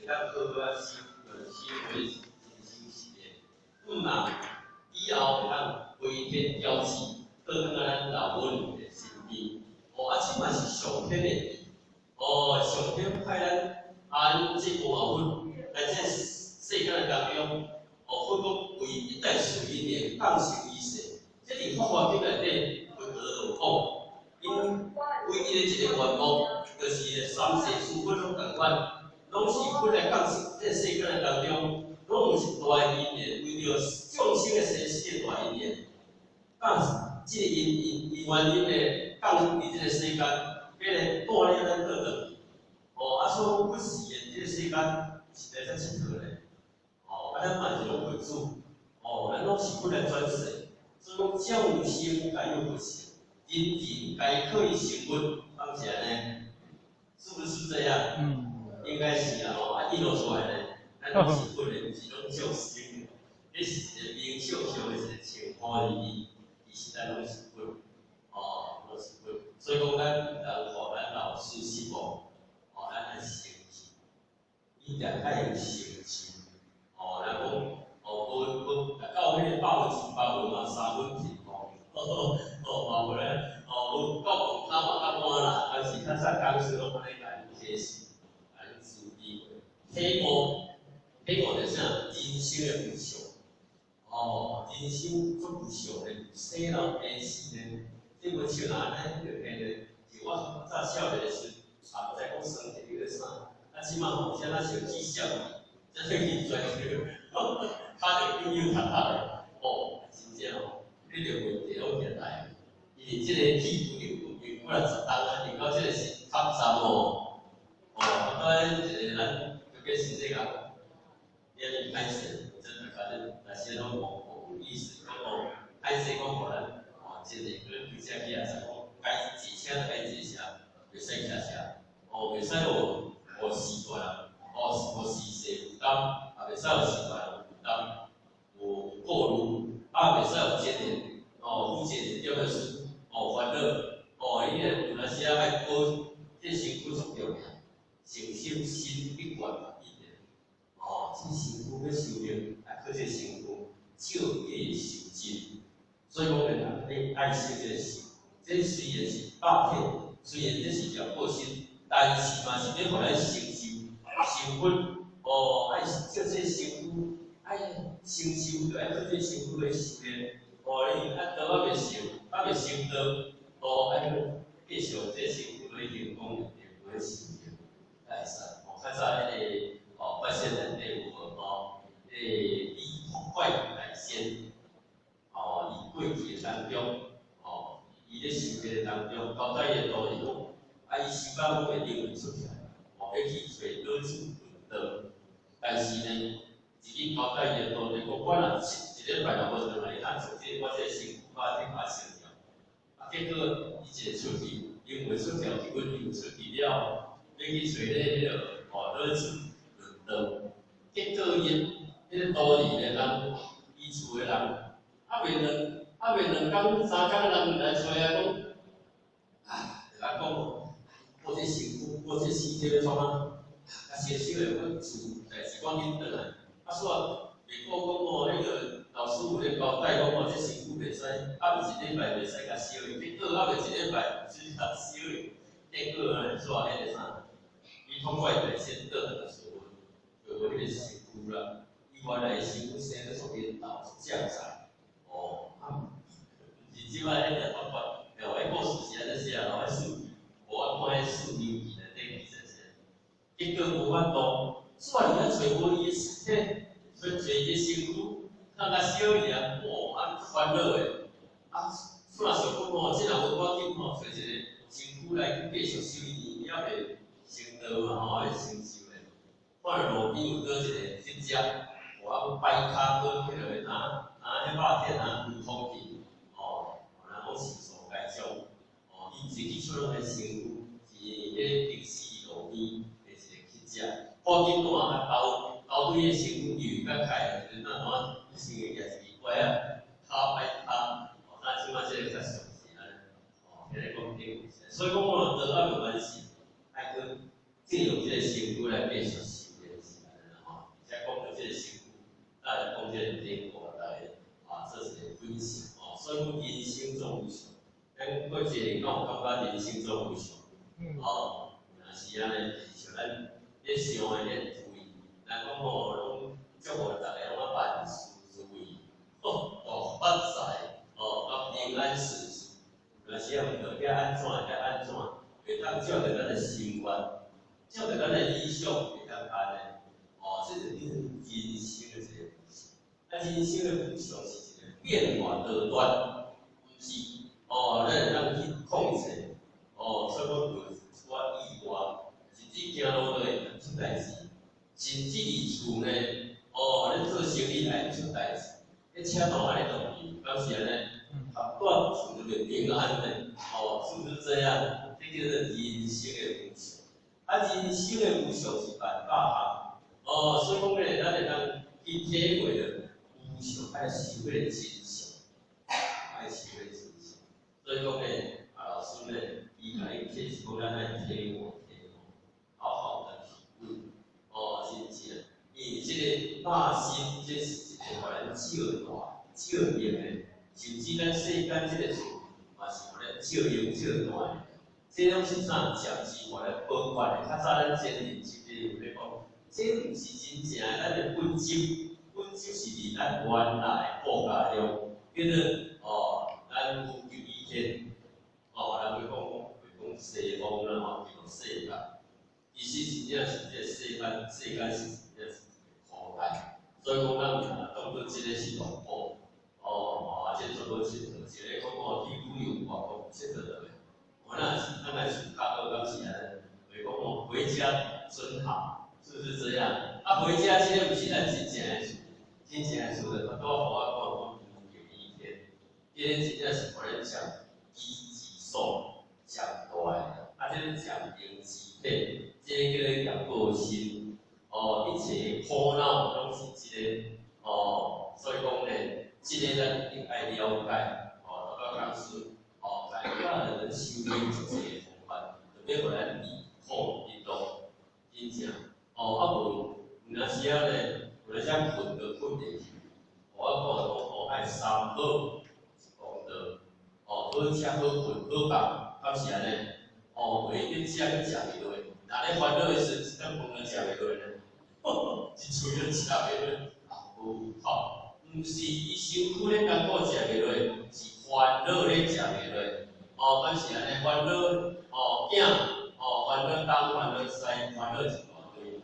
當好好啊修修會人生是的，毋嘛以後會當飛天驕子，倒轉來咱老母的身邊。哦，啊，這嘛是上天的意。哦，上天派咱啊，這無後佛來這世間的當中，哦，佛講為一代事因緣降生於世，這佇《法華經》內底佛陀就講，𪜶唯一的一個願望，就是三世諸佛攏仝款，攏是佛來降生這世間的當中，攏有一大因緣，為著眾生的生死的大因緣，降這個因因因原因的降佇這個世間，欲來帶領咱倒轉去。哦，啊，所以講佛示現這個世間是來遮𨑨迌咧。哦，啊，咱嘛是攏佛子，哦，咱攏是佛來轉世，所以講眾生皆有佛性，人人皆可以成佛，講是按呢？是不是這樣？嗯。應該是啊，吼，啊，一路出來呢，咱攏是佛的，毋是攏眾生的，這是一個名相上的一個稱呼而已，其實咱攏是佛，哦，攏是佛，所以講咱毋通予咱老師失望，哦，咱愛誠信，一定愛有誠信，哦，人講，哦，無無到彼個8分錢8文嘛，3分貧吼，哦，嘛無咧，哦，無到門口嘛較滿啦，但是較早講師攏按呢共恁解釋。體悟，體悟就是啥？人生的無常。哦，人生足無常的，生老病死的。這無像按呢，就變咧。就我早少年的時，啊，毋知講生氣個啥，啊，這馬吼，啥仔小氣笑，這去轉去，跤著扭扭塌塌的。哦，真正吼，彼個問題攏起來。因為這個氣場有幾若十冬啊，到這個是較雜哦。哦，啊，一個咱。個是這個，你按呢歹勢，真的反正那些攏無有意思，講哦，歹勢講予咱哦，真濟去開車去啊，講該坐車就該坐車，袂使騎車，哦，袂使予序大人，哦，予序細負擔，也袂使予序大人負擔，有顧慮，啊，袂使有牽連，哦，負責任點的是哦煩惱，哦，伊個有當時啊愛保這身軀足重要，誠心心必願。哦，這身軀欲修煉，愛靠這身軀，照業修真，所以講呢，你愛惜這個身，這雖然是肉體，雖然這是業報身，但是嘛是欲予咱成就成佛。哦，愛照這身軀，愛成就，就愛靠這身軀來修煉。哦，你啊道猶未成，猶未成道，哦，愛繼續這身軀來行功德，來修煉，會使。哦，較早彼個。哦，發現內底有無哦？彼個李託怪大仙，哦，佇過去的當中，哦，伊咧修煉的當中，交代伊的徒弟講，啊，伊修到講會靈魂出竅，哦，欲去揣老子問道。但是呢，自己交代伊的徒弟講，我若一禮拜若無轉來，通從這我這個身軀把這甲燒掉。啊，結果伊一個出去，靈魂出竅，結果靈魂出去了，欲去揣咧彼個哦老子問道，結果𪜶彼個徒弟的人，伊厝的人，猶未兩工三工，人來揣啊，講，啊，就共講，我這身軀，我這屍體欲創啥？啊，燒燒的，阮厝代誌趕緊轉來。啊，煞袂顧講哦，彼個老師傅咧交代講哦，這身軀袂使，猶未一禮拜袂使共燒去，結果猶未一禮拜就共燒去，結果呢，煞彼個啥，伊通過大仙倒來就無彼個身軀啦，伊原來身軀生得足緣投將才，哦，啊，是這擺彼個法法，哦，彼故事是按呢寫哦，彼史，無我看彼史書記內底記載寫，結果無法度，煞佇遐揣無伊的屍體，揣揣伊的身軀，通共燒去啊，哦，啊煩惱的，啊，煞想講哦，這若無趕緊吼，揣一個身軀來去繼續修伊，伊猶未成道嘛吼，猶未成就的。看路邊有佗一個乞丐，有啊，擺跤閣彼落拿拿彼肉體拿流通去，哦，人講是數該種，哦，伊一去出攏個身軀，是咧平時路邊的一個乞丐，看見爛啊兜兜對個身軀油較開，就那爛成個舉一支拐仔，跤擺跤，哦，咱這馬這個較常是按呢，哦，彼個講頂，所以講我道猶未完成，愛閣借用這個身軀來繼續修煉是按呢。所以講人生總無常。咱過一個人敢有感覺人生總無常？哦，若是按呢，像咱咧想的咧推，人講吼，攏祝福逐个攏萬事如意，吼，大發財，哦，佮平安順遂。有時啊，毋著遐按怎，遐按怎，會當照著咱的心願，照著咱的理想，會當按呢。哦，這就叫做人生的一個無常。啊，人生的無常是一個變化多端，毋是哦，咱會當去控制。哦，所以講有一寡意外，甚至行路都會出代誌，甚至佇厝呢，哦，咧做生意會出代誌，咧車路按呢動去，敢是按呢？啊，斷厝就平安呢，哦，是不是這樣？這叫做人生的無常。啊，人生的無常是萬百項，哦，所以講呢，咱會當去體會著無常愛修彼個真相，愛修彼個真相。所以講呢，啊，老師呢，伊共你啟示講，咱愛體悟體悟，好好的體悟，哦，真正，因為這個肉身，這是一個予咱照大、照應的，甚至咱世間這個厝，嘛是予咱照應照大的。這攏是啥？暫時予咱保管的。較早咱前認識的有咧講，這毋是真正的，咱的本質，本質是佇咱原來的故家鄉，叫做哦，南無極意天，哦，咱會講會講西方啦吼，叫做世界。其實真正是這個世間，世間是真正是一個苦海。所以講，咱毋通當做這個是樂土，哦哦，啊，這做做佚佗，一個講哦去旅遊外國佚佗落去。我那是咱來想較好，敢是按呢？會講哦，回家真好，是不是這樣？啊，回家這個毋是咱真正的厝，真正的厝就拄仔予我講講無極意天，這個真正是予咱講基之所講大的，啊，這個講靈之體，這個叫做業報身，哦，一切苦惱攏是這個，哦，所以講呢，這個咱一定愛了解，哦，大家講師。哦，大家人修煉足濟方法，特別予咱離苦得樂，真正。哦，啊無有當時仔呢，有當時仔睏都睏袂去。我講講哦，愛三好一公道，哦，好食好睏好覺，敢是按呢？哦，袂去食閣食袂落，若咧煩惱的時陣，一頓飯都食袂落呢，一喙都食袂落，啊，無胃口。毋是伊身軀咧艱苦食袂落，是煩惱咧食袂落。哦，敢是按呢？煩惱哦，囝哦，煩惱東，煩惱西，煩惱一大堆，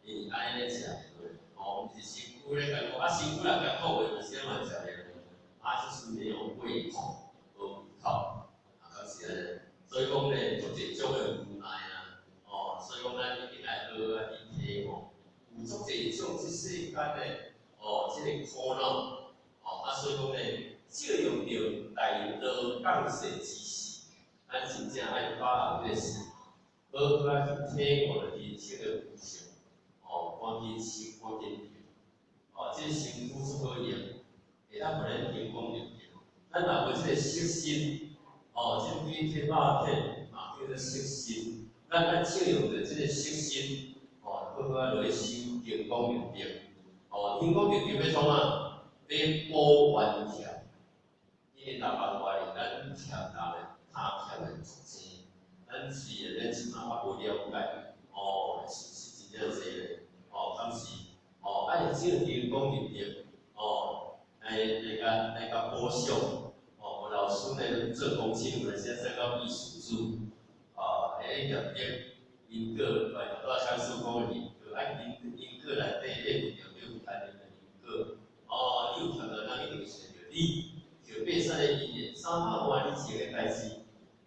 伊按呢咧食袂落。哦，毋是身軀咧艱苦，啊，身軀若艱苦話，有時嘛食袂落，啊，就是沒有胃口，無胃口，啊，敢是按呢？所以講咧，足濟種的無奈啊，哦，所以講咱一定愛好好去體悟，有足濟種這世間的哦，這個苦惱，哦，啊，所以講咧，借用著大道降世之時，咱真正愛把握這個時，好好仔去體悟著人生的無常，哦，趕緊修，趕緊行，哦，這個身軀足好用，會當予咱成功入定。咱若無這個色心，哦，這個幾體肉體嘛叫做色心，咱愛借用著這個色心，哦，好好仔落去修金剛入定。哦，金剛入定欲創啥？欲補冤欠，因為逐擺外哩，咱欠人的、拍欠的足濟，咱雖然咱這馬較無了解，哦，是毋是真正濟咧？哦，敢是？哦，愛借金剛入定，哦，來來共來共補償。哦，有老師呢做公親，有陣時做到秘書處，哦，會業績因果來拄仔參師講的因果，啊因因果內底咧有著有貪念的因果，哦，你有欠到人一定會著你，著八三的因緣，300外年前的代誌，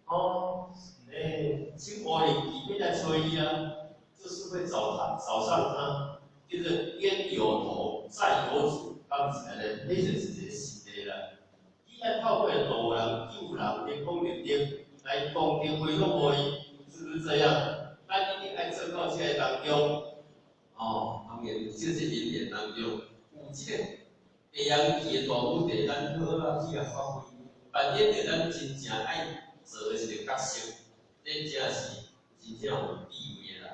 哦，欸，請烏靈奇欲來揣伊啊，就是會找他，找上他，叫做冤有頭，債有主，敢是按呢？彼就是一個實例啦。伊愛透過度人、救人、天公入定，來功德回向予伊，是不是這樣？咱一定愛做到這個當中，哦，當然這這因緣當中，有這個會用去的大舞台，咱好好去共發揮，扮演著咱真正愛做的一個角色，這才是真正有地位的人，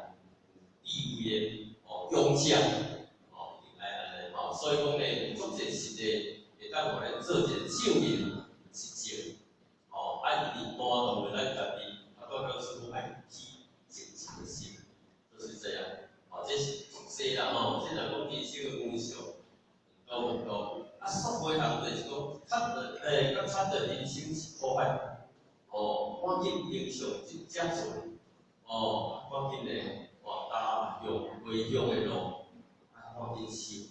有地位的哦勇者，哦，一定愛按呢吼。所以講呢，有足濟實例會當予咱做一個證明。濟啦吼，這若講人生的方向，很多很多。啊，煞袂人就是講，較著覺察著人生是苦海，哦，趕緊迎上這隻船，哦，趕緊咧，哦，踏向回鄉的路，啊，趕緊修，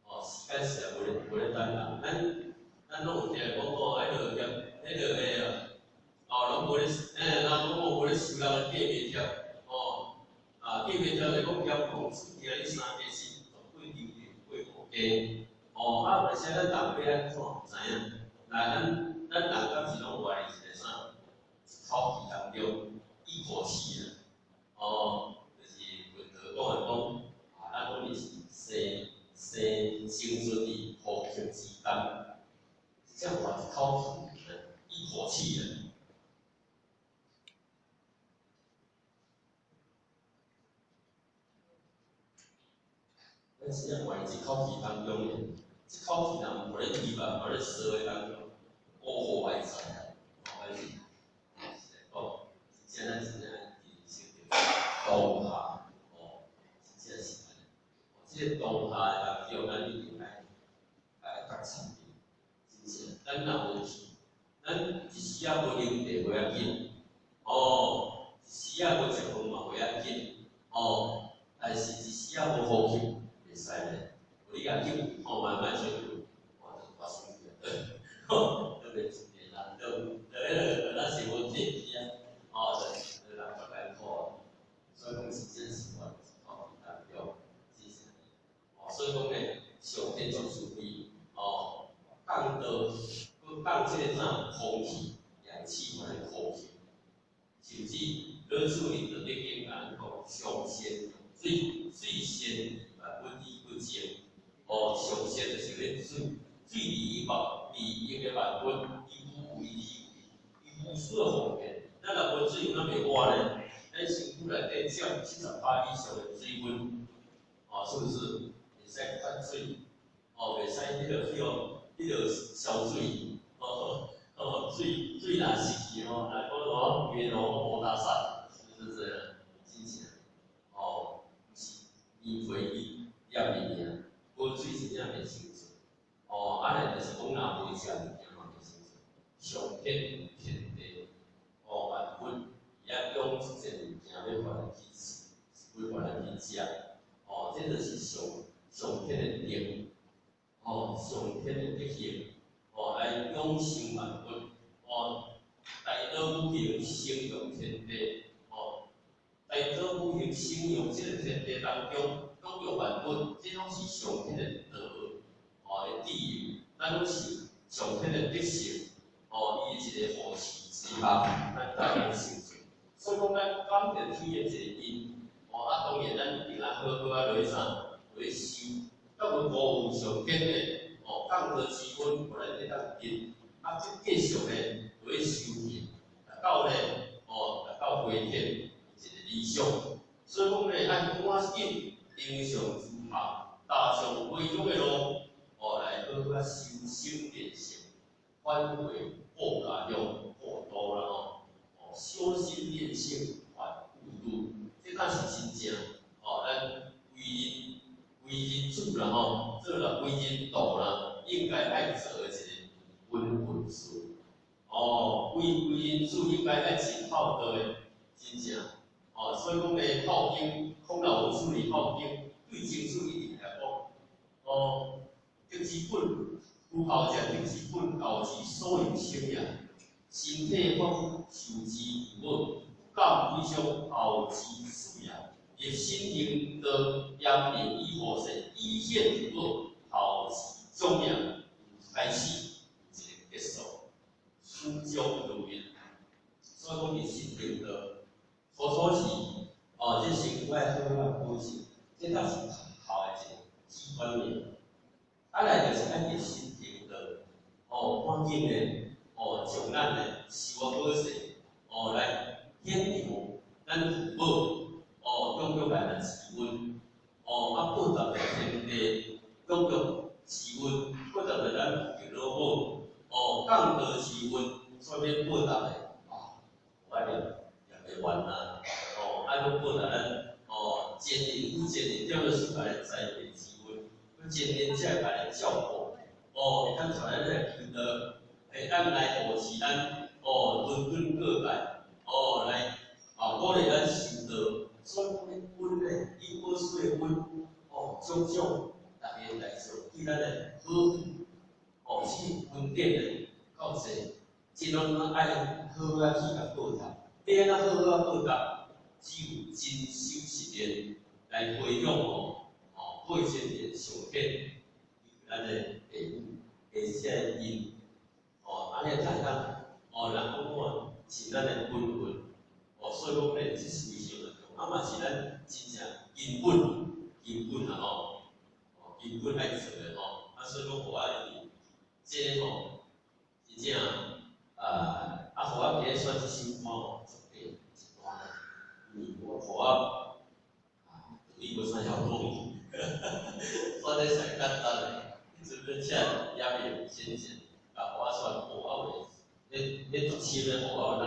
哦，時間實在無咧等人，咱攏有聽講哦，彼落兼彼落個啊，哦，攏無咧，人講無咧收人的過袂貼，哦，啊，過袂貼就講兼講出今日三加四，過長過五加。哦，啊，有時咱人欲按怎知影？來，咱人敢是攏活佇一个啥？一口氣當中，一口氣啦。哦，就是佛陀講的講，啊，咱講伊是生生生存佇呼吸之間，才活一口氣，一口氣啦。咱真正活佇一口氣當中咧，這口氣若毋予咧吸啊，予咧踅的當中，五禍百災啊！哦，還是是來講，真正咱真正人生就是當下，哦，真正是按呢。哦，這个當下的當中，咱一定愛覺察著，真正，咱若無去，咱一時仔無啉茶袂要緊，哦，一時仔無食飯嘛袂要緊，哦，但是一時仔無呼吸。袂使咧，無你共叫，吼，慢慢吹，哦，就跋損去啊，吼，都袂出現啦，都都彼落，咱是無體去啊，哦，就就人足艱苦，所以講是真是活一口氣當中，真是，哦，所以講咧，上天足慈悲，哦，降到，閣降這个啥空氣、氧氣，予咱呼吸，甚至老子佇道德經共咱講，上善若水，水善利萬物以不爭。哦，上善就是咧水，水利萬利益的萬物，伊無為而為，伊無私的奉獻。咱若無水，咱袂活咧。咱身軀內底佔70%以上的水分，哦，是不是？袂使缺水，哦，袂使彼落去予彼落燒水，哦哦，水水若失去吼，若講哦，規个路烏焦煞，是不是這樣？真正，哦，毋是棉被伊淹入爾，無水真正袂生存。哦，按呢就是講若無食物件嘛袂生存。上天天地，哦，萬物伊愛養出這物件欲予咱去吃，欲予咱去食。哦，這就是上上天的德，哦，上天的德行，哦，來養生萬物，哦，大道無形，生養天地，哦，大道無形，生養這个天地當中，養育萬物，這攏是上天的道，哦的智慧，咱攏是上天的德性，哦，伊的一个護持之下，咱才會當生存。所以講，咱感著天的一个恩，哦，啊，當然咱一定愛好好啊落去啥，落去修，閣無辜負上天的，哦，降道之恩，予咱會當得，啊，這繼續呢落去修行，達到呢，哦，達到飛天一个理想。所以講呢，愛趕緊迎上之下，踏上歸鄉的路，哦，來好好啊修心練性，返回故家鄉故土啦吼。哦，修心練性還故都，這才是真正哦，咱為人子啦吼，做人為人道啦，應該愛做的一个本分事。哦，為人子應該愛盡孝道的，真正。哦，所以講咧，孝經，孔老夫子孝經，對曾子一直來講，哦，德之本，夫孝者德之本，教之所由生也。身體髮膚，受之父母，不敢為上，孝之始也。立身行道，嚴明以護世，以顯父母，孝之終也。有開始，有一個結束，始終如一。所以講，立身行道，初初是哦，這身軀愛好好保持，這才是孝的一個基本面。啊，來就是愛立身行道，哦，趕緊的，哦，將咱的受啊好勢，哦，來顯揚咱父母，哦，養育咱的之恩，哦，啊，報答著天地養育之恩，報答著咱父老母，哦，降道之恩，所以欲報答的，啊，無愛念念袂完啊，哦，啊，閣報答咱，哦，前人有前人踮咧所在咧栽培之恩，佮前人才会共咱照顾，哦，会当带咱来求道，会当来护持咱，哦，轮转过界，哦，来啊鼓励咱修道。所以讲咧，恩咧，因果师的恩，哦，种种，逐个来做，对咱的好处，哦，是恩典的够济，这拢爱好好仔去共报答。欲按怎好好仔报答？只有真修实练来培养哦，哦，过前人上天，咱的父母，的这个因，哦，按呢才会当，哦，人讲我尽咱的本分，哦，所以讲咧，这是非常的重要，啊嘛是咱真正根本，根本啊吼，哦，根本爱做的吼，啊，所以讲予我认为，这个吼，真正啊，啊，予我今日选这首歌吼，做第一段，因为我予我啊，你无啥晓讲，选得上简单的，彼阵要请也未先进，啊，予我选无我有彼彼足深的，予我有哪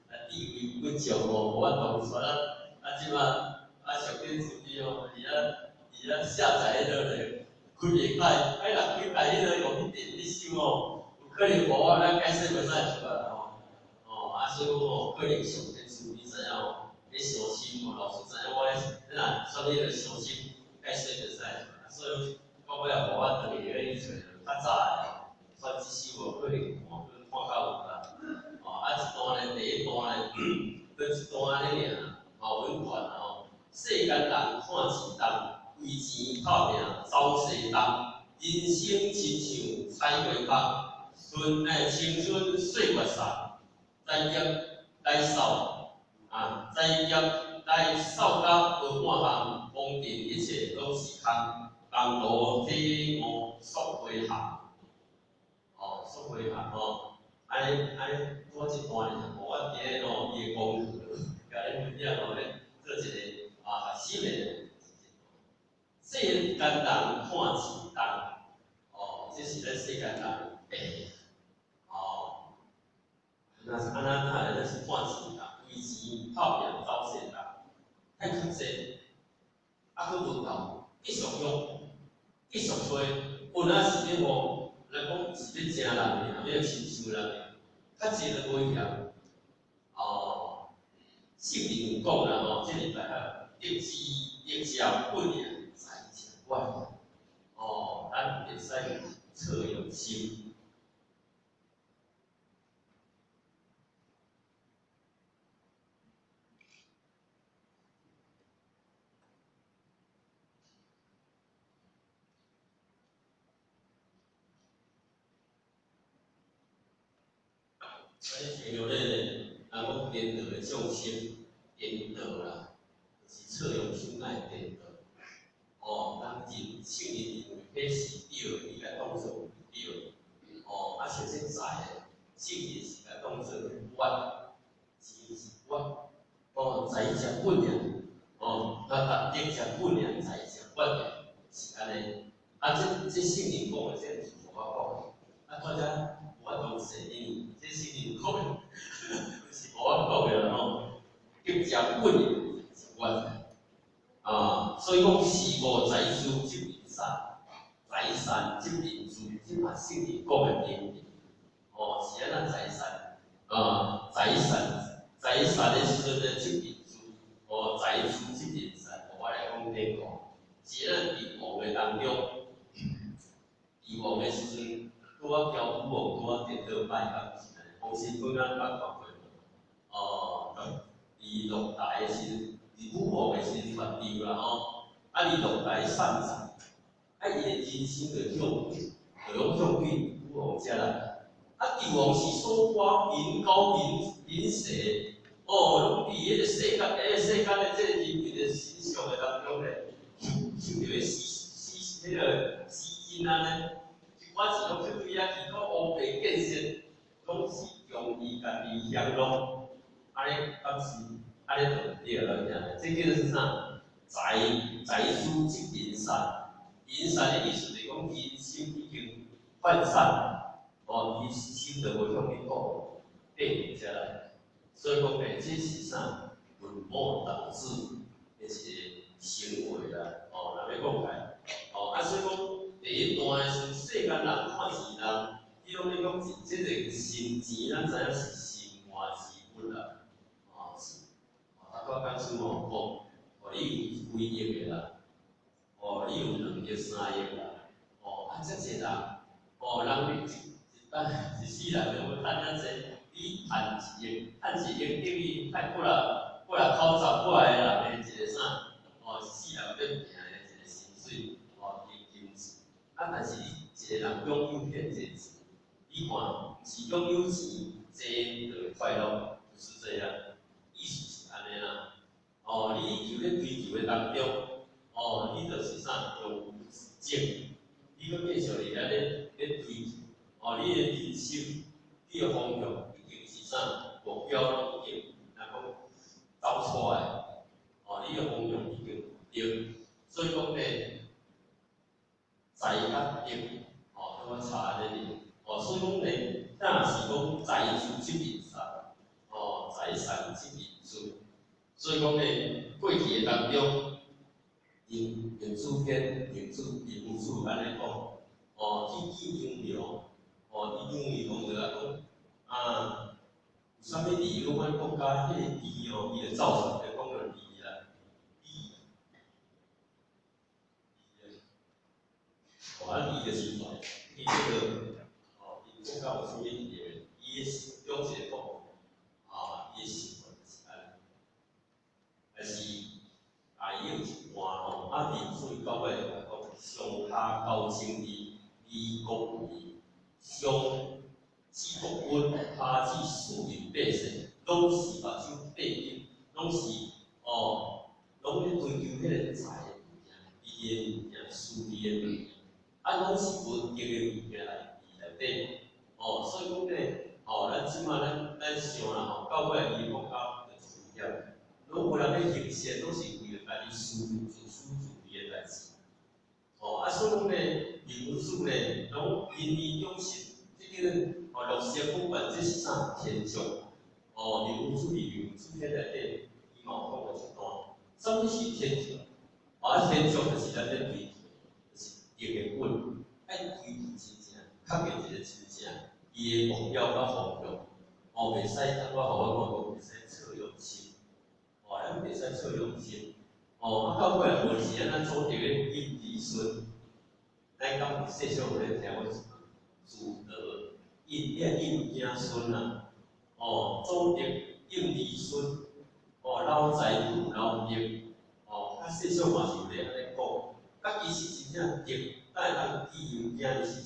啊智慧不足吼，无法度选啊，啊，这马啊上顶自己吼，伫遐伫遐下载彼落咧，开袂开，啊若开开彼落用去电彼首吼，有可能无我咱解释袂使出来吼，哦，啊，所以讲吼，可能上天慈悲知影吼，彼伤深吼，老师知影我咧，咱若选彼个伤深，解释袂使出来，所以到尾仔予我转去咧去揣较早的吼，选这首吼，可能看看较有啦，哦，啊一段咧，第一段咧，阁一段按呢尔，吼，阮看啦吼，世间人看钱重，为钱拍拼走西东，人生亲像采花蜂，春青春岁月送，栽叶来扫啊，栽叶来扫甲无半项，风尘一切拢是空，江途体悟速回航，哦，速回航吼，按呢按呢，我这段尔，无我今日吼伊的功课，共恁分享吼咧，做一个啊学习的。世间人看钱重，哦，这是咱世间人的病，哦，若是按怎看，咱是看钱重，为钱拍拼走世东，趁较济，啊，阁无够，继续用，继续揣，有哪是咧吼，咱讲是咧食人尔，欲亲像人尔，较济就无嫌。哦，圣人有讲啦吼，这礼拜啊，得知得者本尔，财者怨。哦，咱会使错用心。啊，你像咧，人讲颠倒的众生，颠倒啦，就是错用心来颠倒。哦，人人圣人认为彼是对的，伊共当做对。哦，啊，像这财的，圣人是共当做冤，钱是冤。哦，财者本尔，哦，啊，德者本尔，财者怨尔，是按呢。啊，这这圣人讲的，这毋是我讲的。啊，大家无法度说，因为这圣人讲的，毋是我讲的啦吼。德者本尔，财者怨。啊，所以讲事无财资则人散，财散则人聚，这嘛圣人讲的名言。哦，是按怎财散？啊，财散，财散的时阵呢，则人聚；哦，财聚则人散。我来讲典故，是咱伫王的当中，伫王的时阵，拄仔交武王拄仔颠倒拜拜，是按呢。王神本咱捌看过无？哦，伫落台的时阵。伫武王的时阵发张啦吼，啊，伊落台散葬，啊，伊的人生就向，就拢向对武王遮来。啊，紂王是所挂民高民民蛇，哦，拢伫彼个世间，彼个世间的这个人民的形象的当中咧，受受著彼死死彼个死金按呢，一寡钱拢去对遐去，阁乌白见色，拢是用伊家己享乐，按呢敢是？按呢就对啦，兄弟，这叫做啥？财财输则人散，人散的意思就是讲人心已经涣散，哦，伊心就无向你顾，变遮来。所以讲呢，这是啥？本末倒置的一个成知影是身外之物啦，哦，是，哦，拄仔講師嘛有講，哦，你有幾億的啦，哦，你有2億3億啦，哦，啊，遮濟人，哦，人一等一世人就欲趁遮濟，你趁1億，趁1億等於趁過來過來口10個人的一個啥，哦，一世人欲拼的一個薪水，哦，金金錢，啊，但是你一個人擁有遐濟錢，你看，毋是擁有錢濟就會快樂，不是這樣，意思是按呢啦。哦，你求咧追求的當中，哦，你就是啥，永無止境，你閣繼續佇遐咧咧追求，哦，你的人生，你的方向已經是啥，目標攏已經，若講走錯來，哦，你的方向已經對，所以講咧，財佮德，哦，拄仔差按呢爾，哦，所以講咧，若是講財出即面殺，哦，財散即面出，所以講咧，過去的當中，因孟子篇、孟子、孟子按呢講，哦，去見張良，哦，伊因為講著啊講，啊，有啥物理由阮國家彼個地哦，伊就走出來講著利啦，利，利，哦，啊利就是大，伊這個，哦，伊國家有啥物利？伊的心中一個講，啊，伊的習慣就是按呢，但是啊，伊有一段吼，啊，孟子到尾就講，上下九千里，離國為上至國君，下至庶民百姓，攏是目睭閉緊，攏是哦，攏咧追求彼個財的物件，利的物件，私利的物件，啊，攏是無德的物件來內底，哦，所以講咧，哦，咱這馬咱咱想啦吼，到尾伊國家就出現，攏無人咧行善，攏是為著家己私自私自利的代誌。哦，啊，所以講咧，孟子咧，攏仁義忠信，這個哦，六十不管這是啥天上？哦，孟子佇孟子篇內底，伊嘛有講過一段，啥物是天上？啊，天上就是咱咧追求，就是德的本，愛追求真正，確認一個真正，伊的目標佮方向，哦，袂使，我予我看講袂使錯用心，哦，咱袂使錯用心，哦，啊，到尾無是按怎祖德的應兒孫，咱敢有細小有咧聽過祖德應遐應囝孫啊，哦，祖德應兒孫，哦，老財不老德，哦，較細小嘛是有咧按呢講，啊，其實真正德，咱會當記用囝的是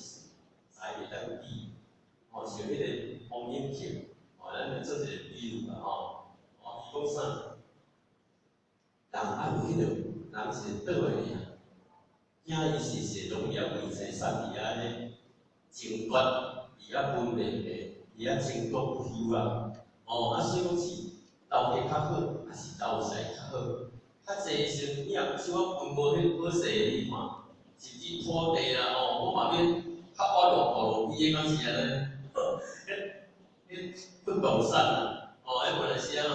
財會當記，哦，像彼個王永慶，哦，咱來做一個比喻啦吼，哦，伊講啥？人愛有彼個人是倒的爾，驚伊是是農業為財產佇遐咧爭奪，佇遐分袂的，佇遐爭奪不休啊！哦，啊，所以講是投地較好，還是投財較好？較濟時，你若像我分無彼好勢的，你看，甚至土地啦，哦，我嘛欲較挖落土路邊的，敢是按呢？彼不動產啦，哦，彼本來是按怎？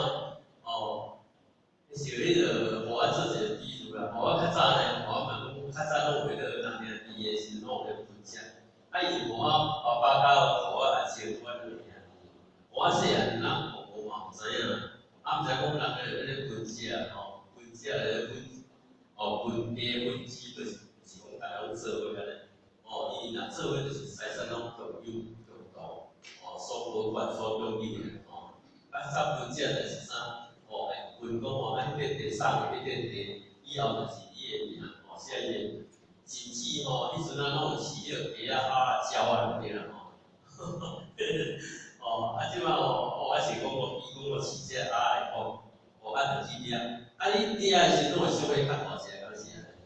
哦，像彼個，予我做一個比喻啦，哦，我較早呢，我嘛講較早攏有彼個人兄弟的時陣，攏有咧分食。啊，伊予我爸爸佮予我阿叔，我兩兄弟。我細漢陣啊，我嘛毋知影，啊，毋知講人咧咧分食吼，分食咧分，哦，分家分支，就是是講大家攏做伙按呢。哦，伊若做伙就是財產攏共有共同，哦，所保管所擁有的吼。啊，啥分食就是啥？哦，愛分講哦，啊，彼塊地送的彼塊地，以後就是你的名，哦，寫伊的。甚至吼，彼陣啊，攏有飼彼個雞仔、鴨仔、鳥仔就對啦吼。哦，啊，這擺吼，哦，我是講我比講我飼這鴨來講，哦，啊，就去掠，啊，你掠的時陣攏會小可較大隻，敢是按呢？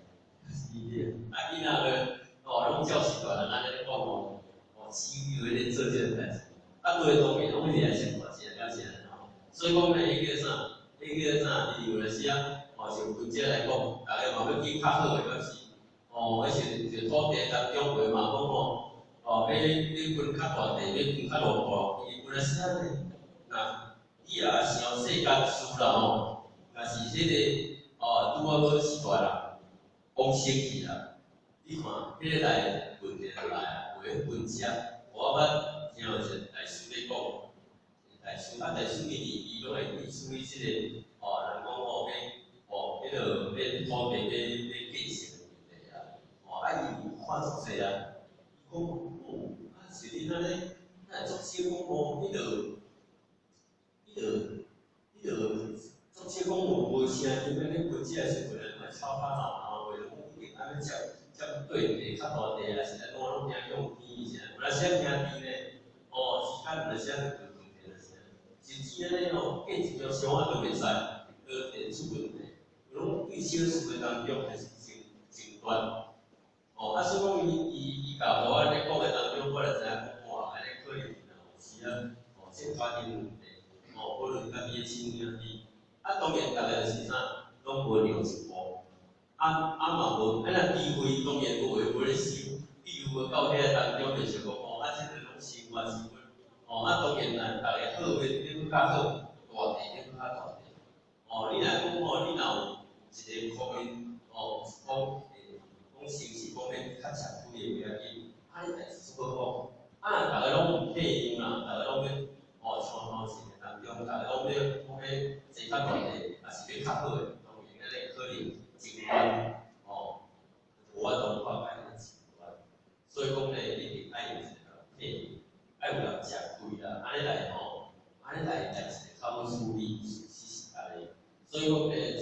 是掠，啊，囡仔個，哦，攏照是大人按呢咧講吼，哦，飼養咧做這個代誌，啊，規個當面攏掠上大隻，敢是按呢吼？所以講咧，彼個啥，彼個啥，伊有的時啊，哦，像分食來講，逐个嘛欲揀較好的，敢是？哦，彼時陣土地當中話嘛講吼，哦，欲欲分較大地，欲分較偌大，伊有的時啊呢，若你若想世間事啦吼，若是彼個哦，拄仔好是大人往生去啦，你看彼個來問題就來啊，有的分食，我捌聽有一個大師咧講，啊，但是每年伊攏會去處理這個，哦，人講哦，欲哦，彼個欲土地欲欲建設的問題啊，哦，啊，伊有看足濟啊，伊講哦，啊，是恁按呢，咱會足少講哦，彼個足少講有無聲音，按呢分這個時陣嘛吵吵鬧鬧的，講一定按呢佔佔對地較大地啊，是按怎攏驚用天啥，有當時仔驚天呢，哦，時間有當時仔就斷斷就是，甚至按呢吼，建一條橋仔都袂使，都會出問題，攏對小事的當中還是爭爭端。哦，啊，所以講伊伊伊共我按呢講的當中，我就知影講哇，按呢可能有時啊，哦，這家庭問題，哦，無論家己的親兄弟，啊，當然逐个就是啥，攏無讓一步，啊啊嘛無，啊若機會當然無會無咧收，比如到遐當中就是講，哦，啊，這個攏生活生活，哦，啊，當然啦，逐个好的欲閣較好，大地欲閣較大地，哦，你若講吼，你若有一個方面，哦，講講誠實講欲較吃虧的袂要緊，啊，你代誌做好講，啊，若逐个攏毋退讓啦，逐个攏欲哦，衝頭前的當中，逐个攏欲講欲坐較大地，抑是欲較好的，當然按呢可能爭端，哦，無法度化解個爭端。所以講咧，一定愛有一個退，愛有人食虧啦，按呢來吼，按呢來代誌會較好處理，是是按呢。所以講咧，這物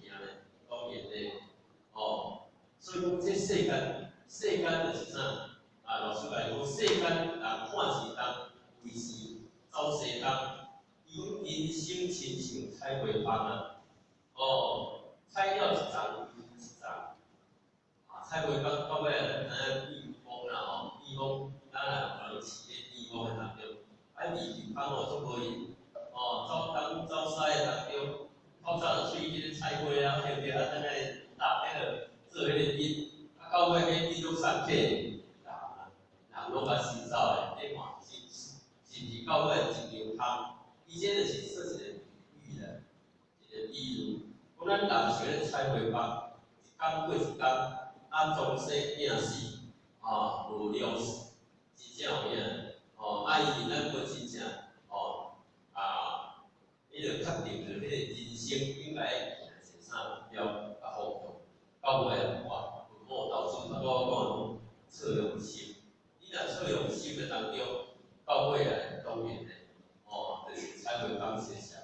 件咧，當然咧，哦，所以講這世間，世間就是啥？啊，老師共伊講，世間人看一冬，維持走西東，伊講人生親像採花蜂啊，哦，採了一叢又一叢，啊，採花蜂到尾咱知影蜜蜂啦吼，蜜蜂咱若有人飼咧蜜蜂的當中，啊，蜜蜂哦足無閒，哦，走東走西的當中，透早就出去咧採花啊，對毋對？啊，等下搭彼個做彼個蜜，啊，到尾彼蜜攏送客，人啊，人攏共收走的，你看是是毋是到尾一張空？伊這就是說一個比喻啦，一個比喻，講咱人像咧採花蜂，一工過一工，啊，終生命死，啊，無了時，真正有影，哦，啊，伊咱無真正，哦，啊，彼個確定著彼個人生應該行一個啥目標佮方向，到尾啊，哇，本末倒置，拄仔我講的講錯用心，你若錯用心的當中，到尾啊，當然咧，哦，就是採花蜂現象。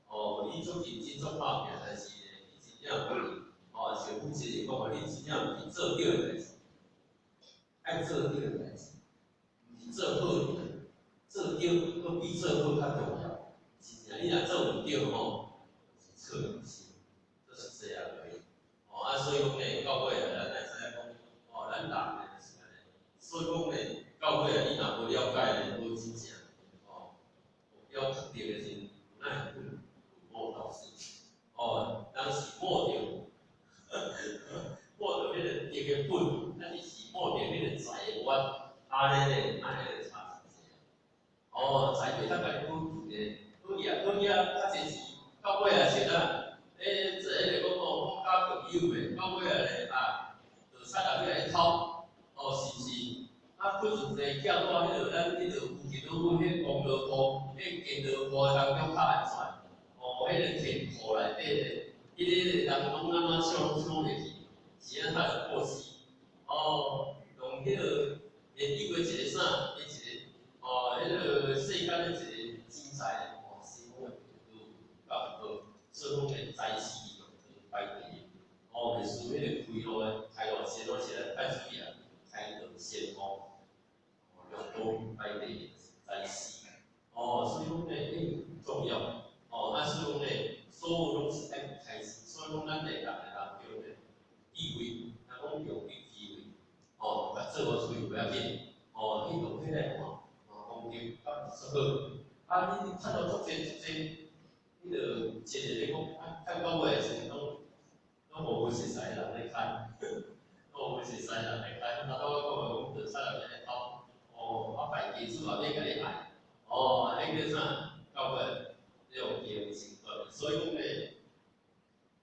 哦，你足認真足拍拼，但是咧，你真正毋哦，像負責人講話，你真正毋是做對的代誌，愛做對的代誌，毋是做好爾，做對閣比做好較重要。真正，你若做毋對吼，是錯用心，就是這樣而已。哦，啊，所以講咧，到尾啊，咱愛知影講，哦，咱人咧就是按呢。所以講咧，到尾啊，你若無了解咧，無真正，哦，目標確定的時陣，哪會本末倒置？哦，人是摸著，摸著彼個德的本，咱是摸著彼個財的源，按呢咧，按呢就差真濟。哦，財袂當共你保持咧，好額好額較濟錢，到尾也是啥？欸，做彼個講哦，講交朋友的，到尾啊咧啊，就賊仔欲來偷，哦，是毋是？啊，不如咧，寄住彼個咱彼個附近攏阮彼公路鋪，彼建路鋪當中較安全。哦，彼個田庫內底咧，彼個人攏按怎搶攏搶入去，是按怎就過死。哦，用彼個會以為一個啥？伊一個哦，彼個世間的一個錢財，哦，西方的都較好，所以講咧，財是排第一。哦，就是彼個開路的，開路先攏是咱愛注意啊，開路先鋒，哦，兩都排第一財勢。哦，所以講咧，欸，重要。哦，啊，所以講咧，所有攏是愛開始，所以講咱咧人的當中咧，智慧，咱講用智慧，哦，共做好出去袂要緊，哦，去用彼來看，哦，功德較做好。啊，你趁到足濟足濟，彼個錢咧講，啊，趁到尾的時陣攏攏無熟似人咧牽，攏無熟似人咧牽，啊，拄仔講的講，就賊仔欲來偷，哦，啊，敗家子也欲共你害，哦，按呢叫啥？到尾用用成本，所以講咧，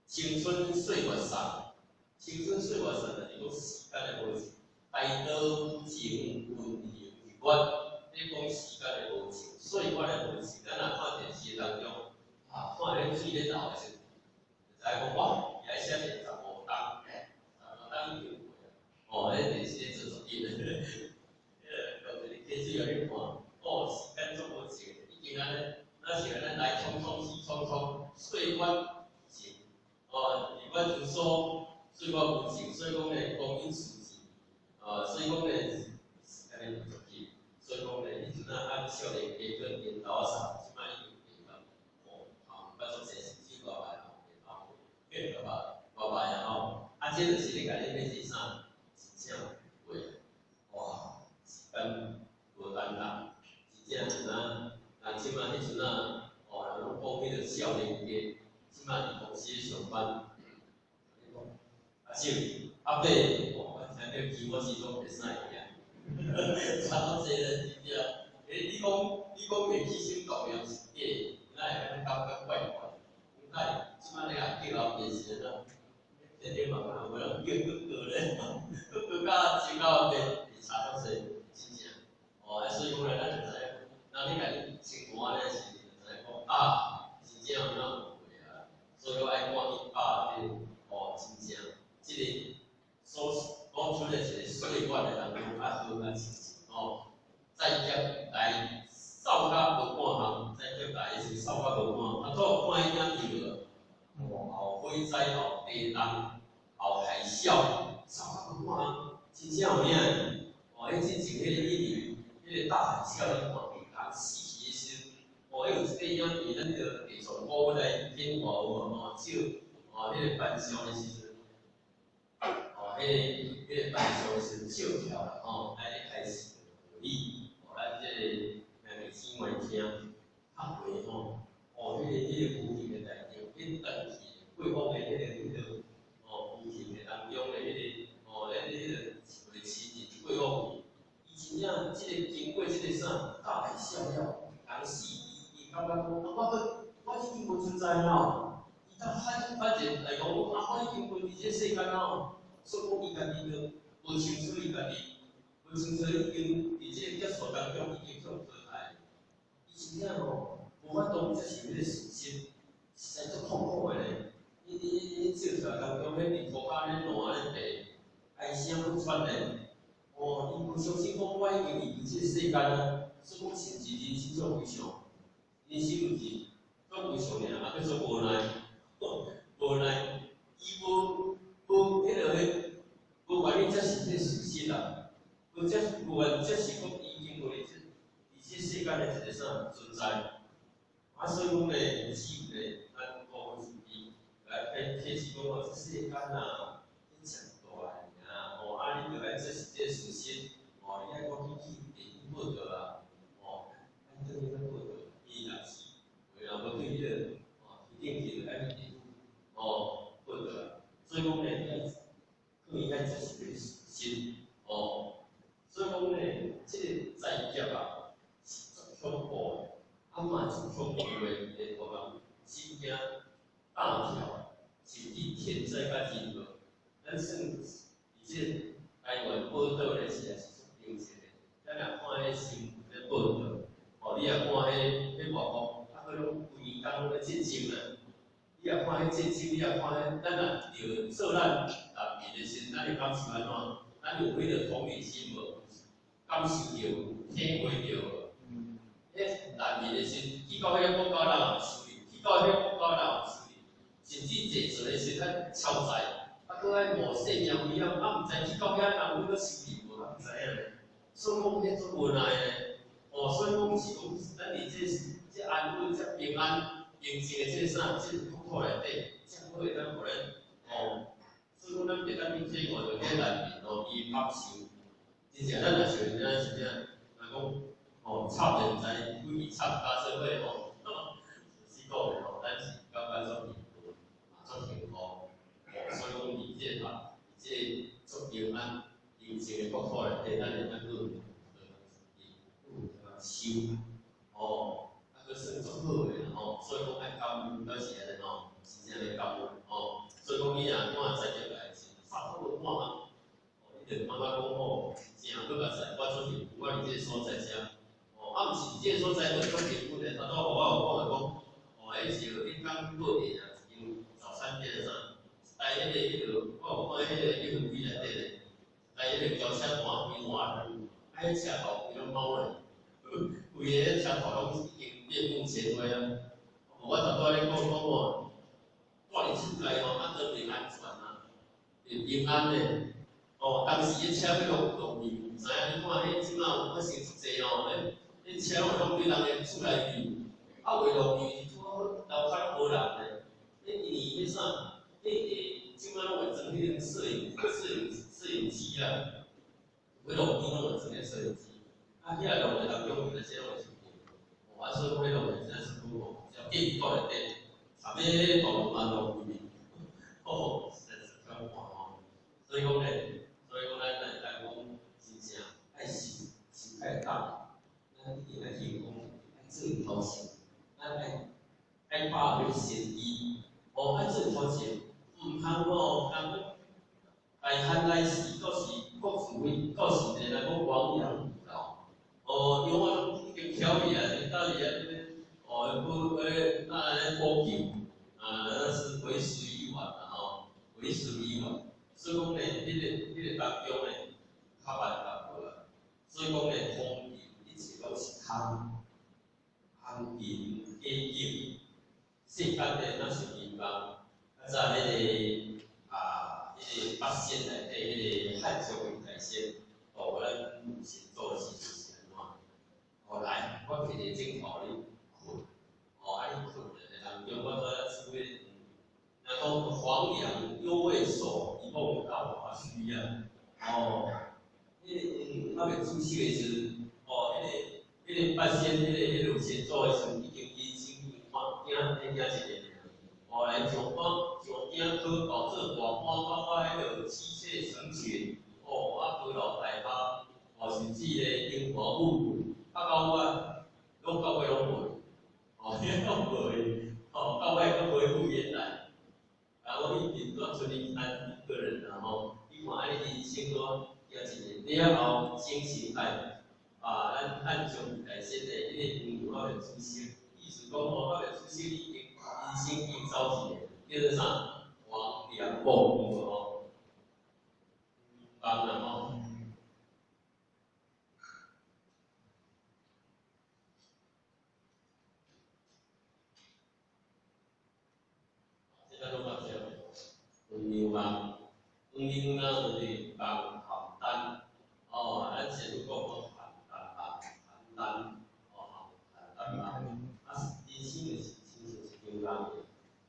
青春歲月送，青春歲月送就是講時間的無情，大道無情，雲行日月，咧講時間的無情，歲月的無情，咱若看電視當中，啊，看彼水咧流的時陣，就知影講哇，伊愛寫一個15冬，15冬已經過啊。哦，彼電視咧做足緊的，彼個用一個溪水予你看，哦，時間足無情，已經按呢，若是按呢來匆匆去匆匆，歲月情，哦，日月如梭，歲月無情，所以講咧，光陰似箭，哦，所以講咧，時間足緊，所以講咧，彼陣仔按少年家跟緣投仔啥，這擺已經變到，哦，啊，捌足濟甚至外擺吼，變頭，變外外擺啊吼，啊，這就是咧共你變是啥？真正會，哇，時間無等人，真正像咱，人這擺彼陣仔，哦，人攏講彼個少年家，這擺佇公司上班，你講，阿叔，阿伯，哦，我聽著期我始終袂使去啊，差足濟咧，真正。欸，你講袂起心動念是假的，哪會按呢感覺怪怪？講這擺你也叫阿伯是按怎？天頂嘛嘛無人叫哥哥咧，哥哥佮叔佮阿伯是差足濟，真正。哦，所以講咧，咱就知影，咱咧共你生活按呢是，就知影講啊，真正有哪誤會啊。所以講愛趕緊把這個，哦，真正，這個所講出來一個歲月的當中，愛好愛清楚，哦。災劫來掃甲無半項，災劫來的時掃甲無半項，啊，都有看彼影片無？哦，火災後地動，後海嘯，掃甲無半項，真正有影。哦，彼之前彼個印尼，彼個大海嘯，你看人死去的時，哦，彼有一塊影片，咱彼個地藏公來演化有無？哦，照，哦，彼個班上的時陣，哦，彼個班上的時陣照跳啦，吼，來咧開始回憶。咱這個兄弟姊妹聽，較會吼，哦，彼個無形的代誌，彼長期過往的彼個，哦，無形的當中的彼個，哦，咱彼個一個親人過往去，伊真正這個經過這個啥大海嘯了，人死，伊感覺講，啊，我已經無存在了，伊當反反正來講，啊，我已經無佇這世間了，所以講伊家己就無清楚伊家己。無清楚已經佇這個劫數當中已經予淘汰，伊真正吼無法度接受彼個事實，實在足痛苦的咧。伊照出來當中，彼佇塗跤咧爛咧白，哀聲不喘咧。哦，伊無相信講我已經離開這個世間啊，所以講甚至人生足非常，人生毋是足非常爾，啊閣足無奈，無奈，伊無無彼落彼無願意接受這個事實啦。無接無願接受講已經無佇這佇這世間的一個啥存在，啊，所以講咧，只有咧，咱講慈悲來來提示講哦，這世間啊，真誠大爾，哦，啊，你著愛接受這個事實，哦，你愛趕緊去地府報到啊，哦，愛轉去佇報到，伊若是，若無對彼個，哦，天頂去，就愛去地府，哦，報到啊，所以講咧，你愛可以愛接受這個事實，哦。所以講咧，這個災劫啊，是足恐怖的，啊嘛足恐怖的，會予人心驚膽跳，甚至天災佮人禍。咱算佇這個台灣寶島咧，實在是足平靜的。咱若看彼新聞咧報導，哦，你若看彼外國，啊，閣攏規工攏咧戰爭啊。你若看彼戰爭，你若看彼，咱若著做咱難民的時陣，咱會感受按怎？咱有彼個同理心無？感受著、體會著無？彼難民的時陣，去到彼個國家人也受哩，去到彼個國家人也受哩，甚至坐船的時陣超載，啊，閣愛冒性命危險，啊，毋知去到遐人會閣受哩無？毋知影咧。所以講，彼足無奈的，哦，所以講是講，咱佇這安穩、這平安、平靜的這個啥，這個國土內底，才好會當予咱，哦，所以講咱袂當去體會著彼難民哦，伊的感受。真正咱若想咱是啥？人講哦，插人知幾支插加做伙吼，是講的吼，咱是感覺足幸福，足幸福。哦，所以講佇這個佇這個足平安、平靜的國土內底，咱會當閣修，哦，啊閣算足好的啦吼。所以講愛感恩，倒是按呢吼，真正咧感恩吼。所以講你若看災劫來時，啥都無看啊。你就感覺講吼，真好佳哉，我足幸福，我佇這個所在遮，哦，啊，毋是這个所在就足基本的，頭拄我有講的講，哦，彼是彼工報店啊，一間早餐店啥，在彼个，我有看彼个彼个位內底咧，在彼个轎車盤規換，啊，彼車頭規攏貓咧，規个車頭攏已經變風前花啊。我頭拄仔咧講講吼，住佇厝內吼，啊，都袂安全啊，袂平安咧。哦，當時彼車欲落落去，毋知影你看彼這馬有發生足濟吼，彼車攏會攏對人的厝內去，啊袂落去，拄好樓跤攏無人咧。彼因為彼啥，彼會這馬攏會裝彼種攝影機啊，欲落去攏會裝彼攝影機，啊遐落的當中，那些攏會出去。哦，啊所以講彼落的真是好哦，只要建國內底，插欲大路嘛落去，哦，實在是夠看吼。所以講咧。所以講，咱會當講真正愛受受較會當，咱一定愛去講愛做頭前，咱愛把握先機，哦，愛做頭前，毋通吼，通大漢來時，閣是國自為，閣是咧來講亡羊補牢，哦，因為我攏已經曉去啊，到底啊，哦，補欸，那來補救，啊，那是為時已晚啦吼，為時已晚。所以講咧，彼个當中咧，較辦法無啊。所以講咧，風塵一切攏是空，空閒假境，世間咧若是虛妄。較早彼個啊，彼個八仙內底彼個漢相魏大仙，哦，咱先祖的時陣是按怎？後來我摕一個枕頭咧睏，哦，啊你睏咧當中，我拄仔煮的，若講黃粱猶未熟，一夢到華虛啊！哦，彼個還未出世的時陣，哦，彼個八仙，彼個先祖的時陣，已經人生已經看行，彼行一个爾。哦，來上官上京考到做大官，到尾彼個妻妾成群，哦，啊高樓大廈，哦，甚至咧榮華富貴，啊到尾攏到尾攏無，哦，攏無去，哦，到尾閣恢復原來。然後一直都剩伊單一個人啦吼，你看按呢人生咯，行一个了後，精神愛啊，咱漢相大仙的彼個黃粱還未出生，意思講吼，還未出生已經人生已經走一個，叫做啥？黃粱夢有無吼？夢啦吼。這個攏捌聽，黃粱夢，黃粱夢就是夢邯鄲，哦，咱先講講邯鄲夢，邯鄲，哦，邯鄲夢，啊，人生就是親像一場夢的，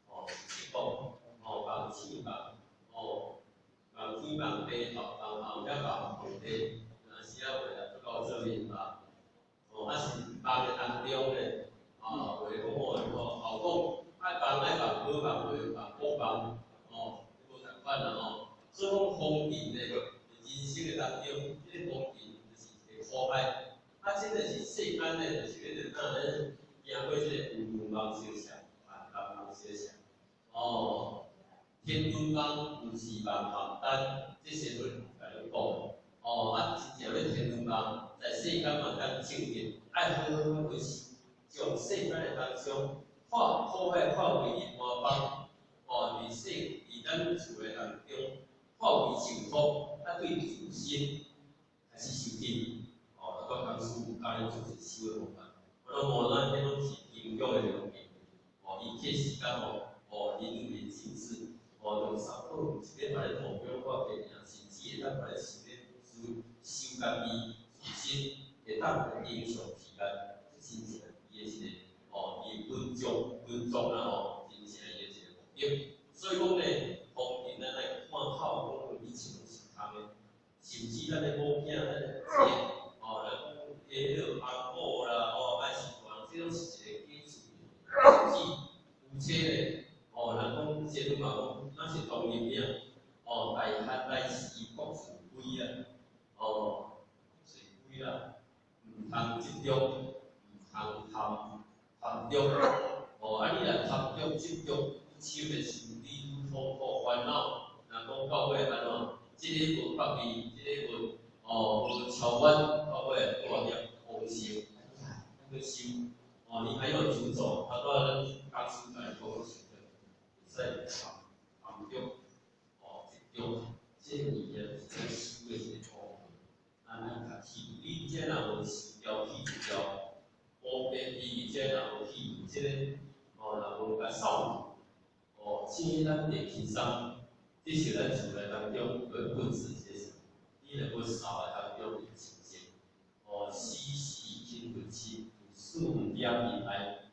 哦，是講，哦，夢醒夢，哦，夢天夢地，夢後遐夢皇帝，若時仔話啊，足夠做面夢，哦，啊是夢的當中咧，啊，話講哦，後講。愛夢愛夢好夢，袂夢好夢，哦，無仝款啦吼。所以講風塵咧，佇人生的當中，這個風塵就是一個苦海。啊，這個是世間咧，就是咧哪咧行過這個黃粱夢相像，邯鄲夢相像。哦，天墩夢、毋是夢邯鄲，這些論共你講。哦，啊，真正咧天墩夢，在世間嘛當證明，愛好好維持，將世間的當中。化苦海化為銀花幫，哦，佇世佇咱厝的當中化為幸福，啊對自身開始修行，哦，我當初有教恁做一個修的方法，我攏無咱彼攏是金玉的東西，哦，一切時間吼，哦，淋漓盡致，哦，用三寶一禮拜咧塗表我家己，甚至會當把咧想咧修修家己自身，會當來影響時間，這真正伊的一個。哦，伊穩重穩重啦吼，真正伊的一個目的。所以講咧，風塵咱愛看透，講一切攏是空的，甚至咱的某囝、咱的兒，哦，咱講彼個翁某啦，哦，還是大人，這攏是一個假厝。甚至夫妻咧，哦，人講這陣嘛講，咱是同音命，哦，大漢來時各自歸啊，哦，各自歸啦，毋通執著，毋通貪。貪著，哦，啊！你若貪著執著，你手就受你痛苦煩惱。若講到尾按怎？這個無放棄，這個無哦無超越，到尾大業豐盛。修，哦，你還有詛咒，啊，拄仔咱講師來講是會使含著，哦，執著，這個物件是咱修的一個部分。咱愛較去，你這若無修掉去除掉，烏白皮這若無去除，這個哦，若無共掃除，哦，這咱會輕鬆。這是咱厝內當中去布置這啥？你若無掃的當中會清淨，哦，時時勤奮心，四點以來，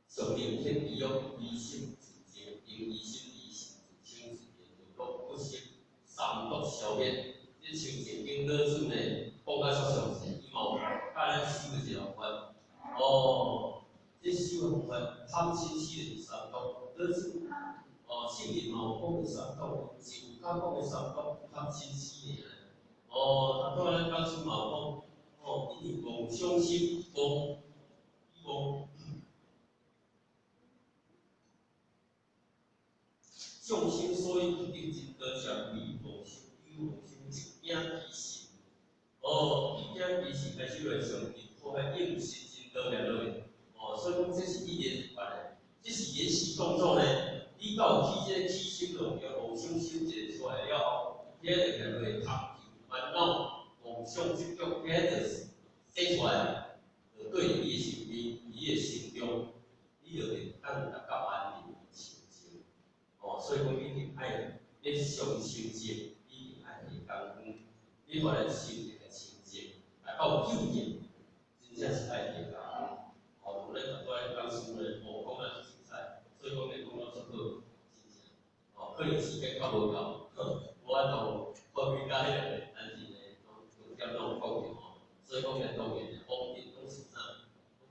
上明顯地欲疑心自淨，用疑心疑心自清自明，就講不息三毒消滅。這清淨經老子呢，講甲足詳細，伊嘛有教咱修的一個方法。哦，這修的方法，貪嗔痴就是三毒，老子。哦，聖人嘛有講的三毒，是有較講的三毒，貪嗔痴爾。哦，啊，拄仔咱講師嘛有講，哦，因為妄想心，妄，妄，眾生所以不得真道，者為妄心，有妄心一影其實。哦，一影其實開始來上帝，破壞應實真道念落去。哦，所以講這是一連串的，這是演習動作呢。你到有起這個起心動念、妄想心一個出來了後，遐就叫做貪求煩惱、妄想執著，遐就是生出來，就對你的身邊、你的心中，你就會當達到安寧清淨。哦，所以講你一定愛咧上清淨，你一定愛下功夫，你予咱心會清淨，達到究竟，真正是愛下功夫。哦，咱頭拄仔講師咧，哦，講啊足精彩，所以講咧講到足好，真正，哦，可能時間較無夠，無法度發揮到彼個，但是呢，攏重點攏有講著吼，所以講咧當然咧，方便攏是啥，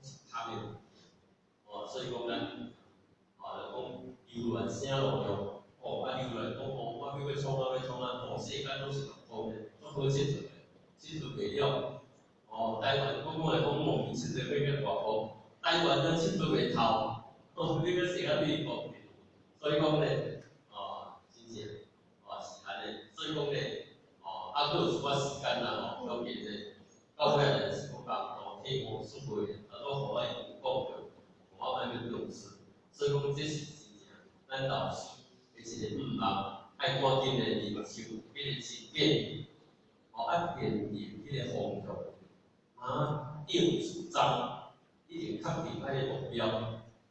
攏是空的物件，哦，所以講咱，哦，就講遊亂啥路用，哦，啊遊亂講哦，我欲創啊欲創啊，哦，世間攏是空的，足好𨑨迌的，𨑨迌袂了。哦，台灣講講來講莫名𨑨迌欲甲大風，台灣都𨑨迌袂透，哦，你閣世界對講，所以講咧，哦，真正，哦是按呢，所以講咧，哦，啊，閣有一寡時間啦吼，當然咧，到尾仔就是講共體悟出會，啊，都予我有講著，我愛去重視，所以講這是真正咱老師的一個願望，愛趕緊來靈修，彼個真見，哦，啊，奠定彼個方向，啊，定主張，一定確定愛个目標，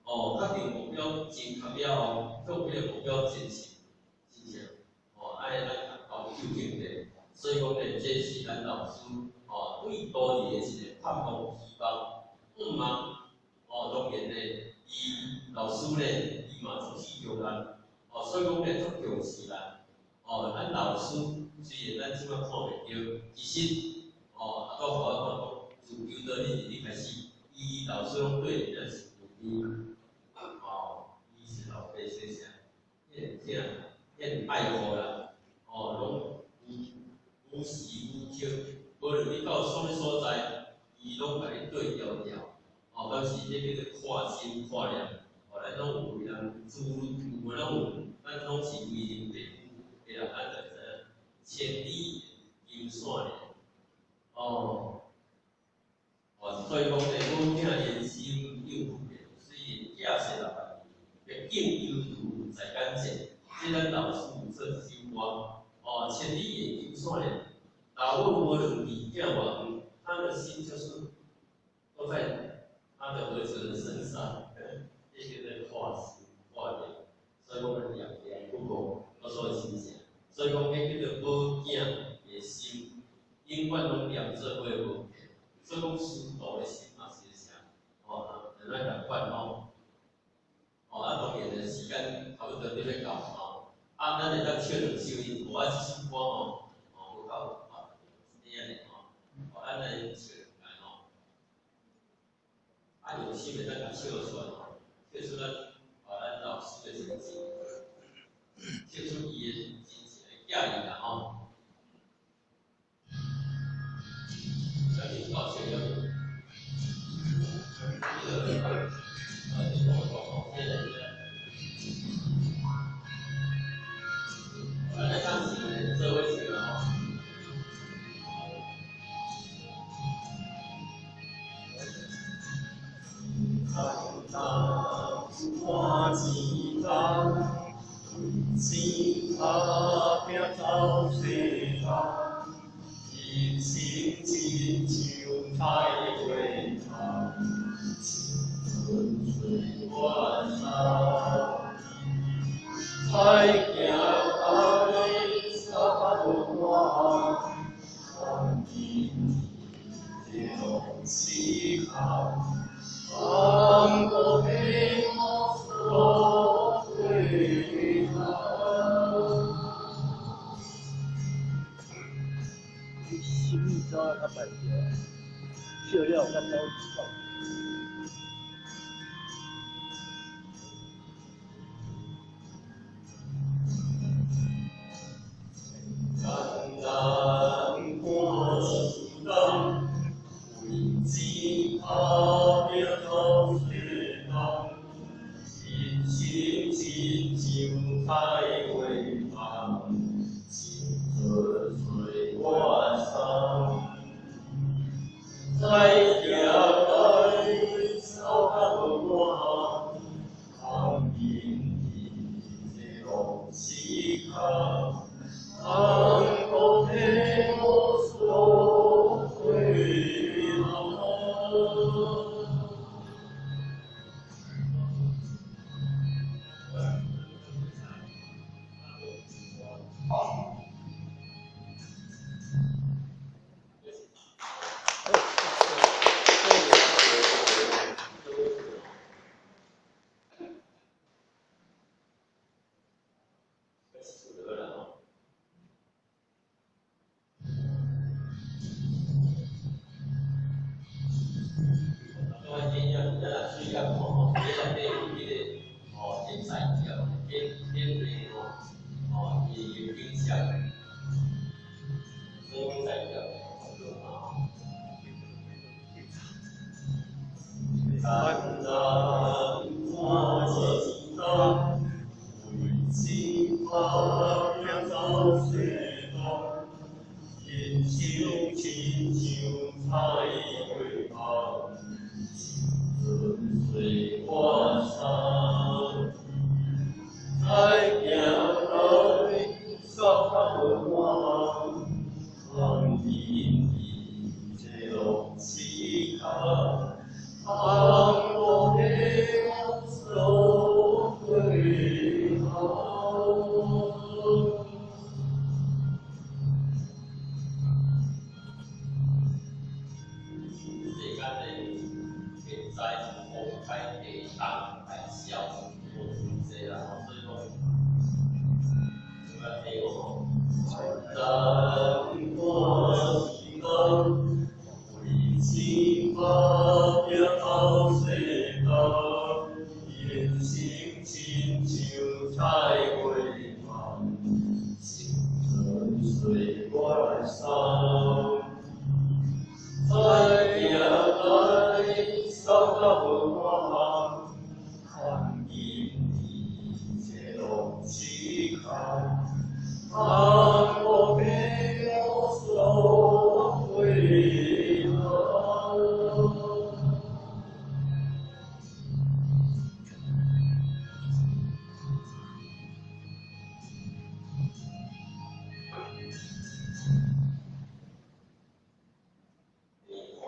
哦，確定目標正確了後，向彼個目標前進，真正，哦，愛咱達到究竟的，所以講咧，這是咱老師，哦，對徒弟的一個盼望、希望、願望，哦，當然咧，伊老師咧，伊嘛足器重咱，哦，所以講咧，足重視咱，哦，咱老師雖然咱這擺看袂著，其實，哦，啊，閣予我看講，自求多日日開始，伊老師攏對咱是慈悲，哦，伊是老爸說啥，彼個疼，彼個愛護啦，哦，攏無無時無刻，無論你到啥物所在，伊攏共你對牢牢，哦，敢是彼叫做看心看念，哦，咱攏有為人子女，有無攏有，咱攏是為人父母的人，咱就會知影千里眼金線連，哦，哦，所以講咧，母疼連心應付的，雖然囝細六萬畢竟猶如在眼前，這咱老師有做一首歌，哦，千里眼金線連，老母無論離囝偌遠，他的心就是都在他的兒子的身上，這叫做看心看念，所以講咱念念不忘，我所以真正，所以講彼叫做母囝的心，永遠攏念做伙無變，所以講師徒的心嘛是啥，哦，咱共款吼，哦，啊當然咧時間差不多佇咧到吼，啊，咱會當唱兩首音，無啊這首歌吼，哦，無夠啊，這按呢吼，哦，咱來唱兩下吼，啊，用心會當共唱出來吼，唱出咱哦咱老師的真情，唱出伊的真情的寄意啦吼。咱就到這了。這個，啊，就講講吼，這個，咱來唱是做伙唱啦吼。走世间，人生亲像菜花丛，青春岁月送。再行来煞无伴，看见一路凄空，空孤寂寞落花香。你心意走较慢对啊，笑了较走走。艰难赶时间，为钱打拼走世间，人生亲像菜花丛，青春岁月送。再行来煞较无伴，看见一路凄空，空孤寂寞落花香。艰难赶时间，为钱打拼走世间，人生亲像菜花丛，青春岁月送。再行来煞较无伴，看见一路凄空，空孤寂寞落花香。世间的现在公开地动大小无真济啦吼，所以讲，这个题目吼，难赶时间，为钱打拼走世间，人生亲像菜花丛，青春岁月送。再行来煞较无伴，看见一路凄空，空孤寂寞落花香。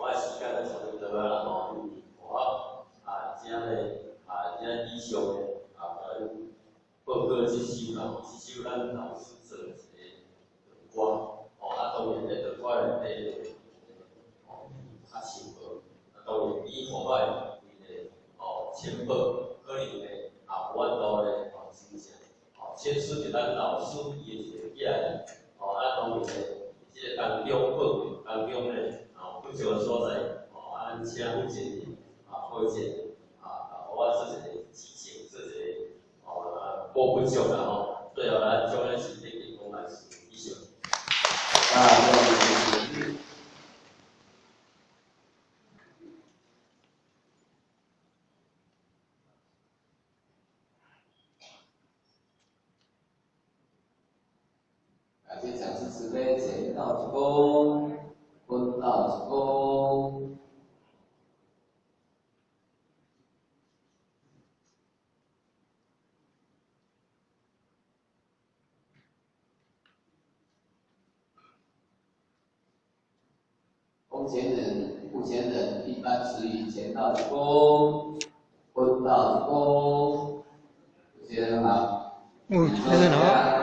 我的时间就差不多啦吼，我啊，这个啊，这以上的啊，报告这首啦吼，这首咱老师做一个长歌，哦，啊，当然咧长歌内底哦较深奥，啊，当然比我的规个哦浅薄，可能咧也无法度咧哦真正哦签出伫咱老师伊的一个寄来，哦，啊，当然咧这个当中报当中咧。不少的所在，哦，啊，咱请负责人啊，负责啊，我做一个指正，做一个哦，补不足啦吼。最后咱将咱是提供来以上。啊，感谢讲师慈悲，简道之功，坤道之功。目前人，目前人一般持以乾道一功，昏道一功。主持人好。嗯，主持人好。